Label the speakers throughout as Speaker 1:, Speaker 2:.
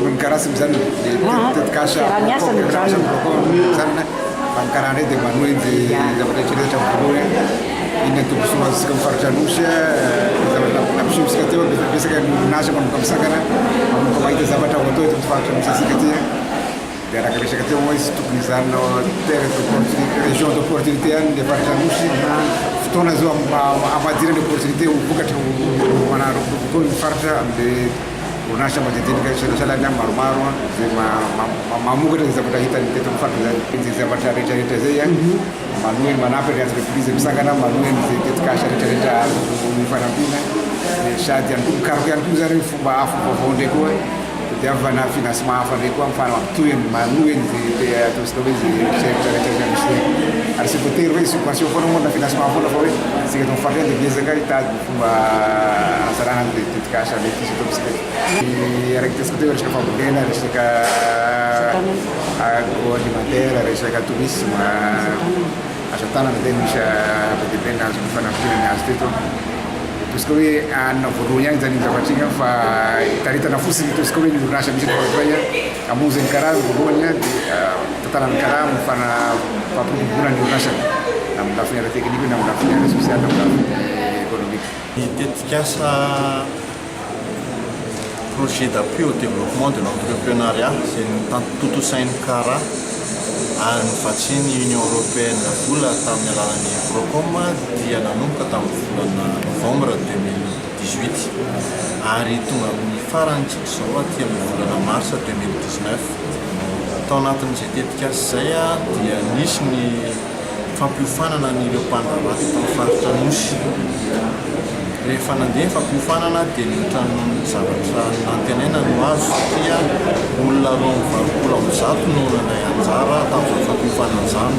Speaker 1: ny Kara sy mijanona le tetikasa
Speaker 2: Fiaraha-miasa
Speaker 1: mijanona fa ny Kara indray dia manohy ny zavatra eritreretra voalohany inona ny tombontsoa azontsika amin'ny faritra Anosy ny zavatra nampisehoantsika teo betsaka ny orinasa manomboka misangana manomboka mahita zavatra ho atao eto amin'ny faritra Anosy antsika aty. Dia araka resaka teo moa izy tokony hijanona terre d'opportunité, région d'opportunité ihany le faritra Anosy. Fotoana zao hamadihana ny opportunité ho vokatra ho manaroborobo ny faritra amin'le orinasa madinidinika isalasala any maromaro izay mamokatra ny zavatra hitany teto amin'ny faritra zany. Izay zavatra rehetrarehetra izay manohy manampy ny entreprise misangana, manohy an'izay tetikasa rehetrarehetra azo ifanampiana sady ihany koa mikaroka ihany koa zany hoe fomba hafa vaovao indray koa. Tadiavana financement hafa ndray koa ahafahana mampitohy ny manohy ny ze ataontsika hoe ze eritreritra rehetra rehetra misy zay. Ary tsy voatery hoe subvention foana moa na financement foana fa hoe isika eto amin'ny faritra dia miezaka hitady ny fomba hanatsarana an'le tetikasa mety hisy eto amintsika eto. Ny araka hitantsika teo resaka fambolena, resaka agroalimentaire, resaka tourisme, asa tanana dia misy be dia be ny azo nifanampiana ny azo teto. Ataontsika hoe hanina voalohany ihany izany iny zavatra iny fa itaritana fotsiny ataontsika hoe ny orinasa misy eto Faradofay hamonjy ny kara voalohany dia tantanan'ny kara amin'ny fampiroboroboana ny orinasany na amin'ny lafiny ara-teknika na amin'ny lafiny ara-sosialy na amin'ny lafiny ekonomika.
Speaker 3: Ny tetikasa Projet d'appui au développement de l'entrepreneuriat izay notontosain'ny Kara ary novatsian'ny Union Européenne vola tamin'ny alalan'ny Procom dia nanomboka tamin'ny volana novembre 2018 ary tonga amin'ny farany tsika izao aty amin'ny volana mars 2019. Tao anatin'izay tetikasa izay dia nisy ny fampiofanana an'ireo mpandraharaha teto amin'ny faritra Anosy. Rehefa nandeha ny fampiofanana dia nihoatra noho ny zavatra nantenaina no azo satria olona 182 no nandray anjara tamin'izany fampiofanana izany.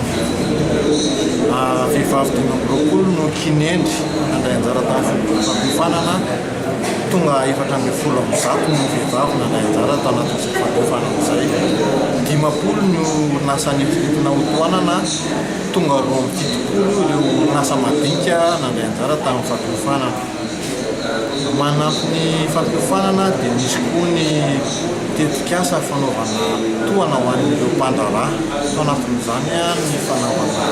Speaker 3: Vehivavy 25 no kinendry nandray anjara tamin'ny fampiofanana. Tonga 114 ny vehivavy nandray anjara tao anatin'izay fampiofanana izay. 50 ny orinasa noeritreretina hotohanana, tonga 72 ireo orinasa madinika nandray anjara tamin'ny fampiofanana. Manampy ny fampiofanana dia nisy koa ny tetikasa fanaovana tohana ho an'ireo mpandraharaha. Tao anatin'izany ny fanaovana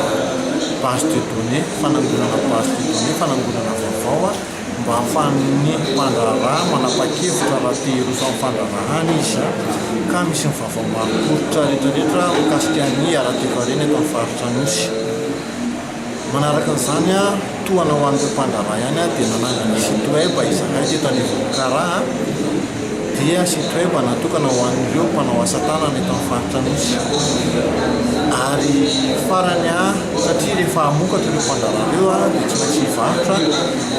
Speaker 3: base de données, fanangonana base de données, fanangonana vaovao. mba hahafahan'ny mpandraharaha manapa-kevitra raha te hiroso amin'ny fandraharahana izy ka misy ny vaovao marim-pototra rehetrarehetra mikasika ny ara-toekarena eto amin'ny faritra Anosy. Manaraka an'izany, tohana ho an'ireo mpandraharaha ihany dia nanangana site web izahay teto anivon'ny Kara dia site web natokana ho an'ireo mpanao asa tanana eto amin'ny faritra Anosy. Ary farany, satria rehefa hamokatra ireo mpandraharaha ireo dia tsy maintsy hivarotra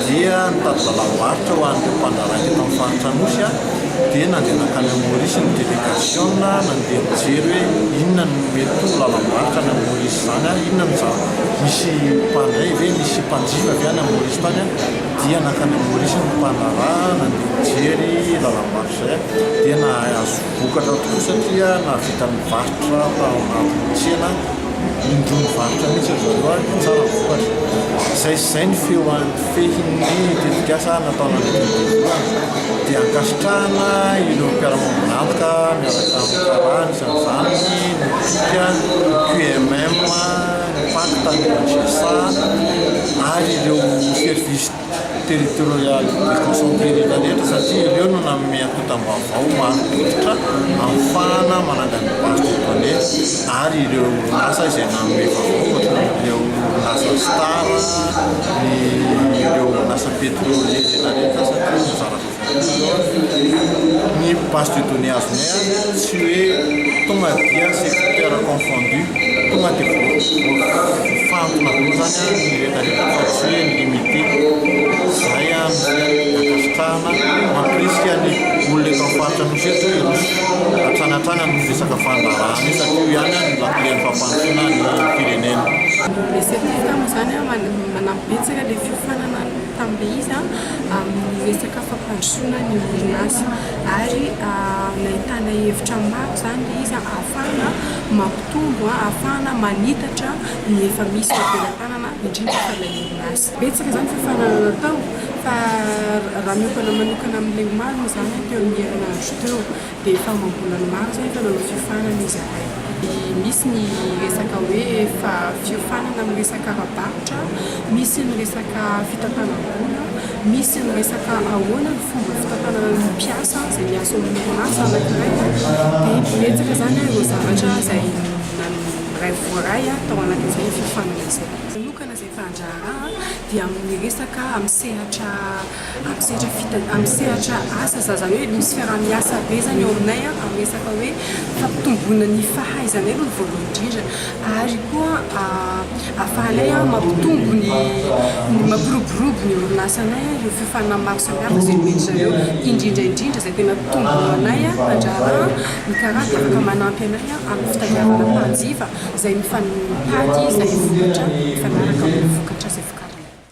Speaker 3: dia nitady lalam-barotra ho an'ireo mpandraharaha teto amin'ny faritra Anosy dia nandeha nankany Maurice ny delegasiona nandeha nijery hoe inona no mety ho lalam-barotra any Maurice izany, inona no zava misy mpandray ve, misy mpanjifa ve any Maurice tany dia nankany Maurice ny mpandraharaha nandeha nijery lalam-barotra izay dia nahazo vokatra tokoa satria nahavita nivarotra tao anatin'ny tsena Indroa nivarotra mihitsy ry zareo ary dia tsara ny vokatra. Izay sy izay ny feo fehin'ny tetikasa natao nandritra ny voalohany dia ankasitrahana ireo mpiara-miombon'antoka miaraka amin'ny Kara, anisan'izany ny PIC, ny QMM, ny Pacte, ny GSA ary ireo services territorial déconcentré rehetra rehetra satria ireo no nanome antontam-baovao marim-pototra ahafahana manangana base de données ary ireo orinasa izay nanome vaovao ohatran'ireo orinasa Star, ny ireo orinasa pétrolier rehetra rehetra satria mizara vaovao. Ny base de données azonay tsy hoe tonga dia secteur confondu, tonga dia voafantina daholo zany ny rehetra rehetra fa tsy hoe limité. Zay no ankasitrahana, mampirisika ny olona eto amin'ny faritra Anosy eto hiroso hatrany hatrany amin'ny resaka fandraharahana io satria io ihany no lakilen'ny fampandrosoana ny firenena.
Speaker 2: Le certificat moa zany manampy betsaka le fiofanana tamin'le izy amin'ny resaka fampandrosoana ny orinasa, ary nahitana hevitra maro zany le izy ahafahana mampitombo, ahafahana manitatra ny efa misy eo am-pelatanana, indrindra fa ilay orinasa. Betsaka zany fiofanana natao, fa raha miompana manokana amin'ilay omaly moa zany, teo amin'ny herinandro teo dia efa amam-bolana maro zay efa nanao fiofanana izahay. Misy ny resaka hoe fa fiofanana amin'ny resaka ara-barotra, misy ny resaka fitantanam-bola, misy ny resaka ahoana ny fomba fitantanana ny mpiasa izay miasa ao amin'ny orinasa anankiray. Dia betsaka zany ireo zavatra izay ray voaray tao anatin'izay fiofanana izay. Manokana izay mpandraharaha dia amin'ny resaka amin'ny sehatra fita amin'ny sehatra asa zany hoe misy fiaraha-miasa be zany eo aminay amin'ny resaka hoe fampitomboana ny fahaizanay aloha ny voalohany indrindra, ary koa ahafahanay mampitombo ny mampiroborobo ny orinasanay ireo fiofanana maro samihafa izay omeny zareo, indrindra indrindra izay tena tombony ho anay mpandraharaha ny karaha dia afaka manampy anay amin'ny fitadiavana mpanjifa izay mifanitady izay vokatra mifanaraka amin'ny vokatra izay.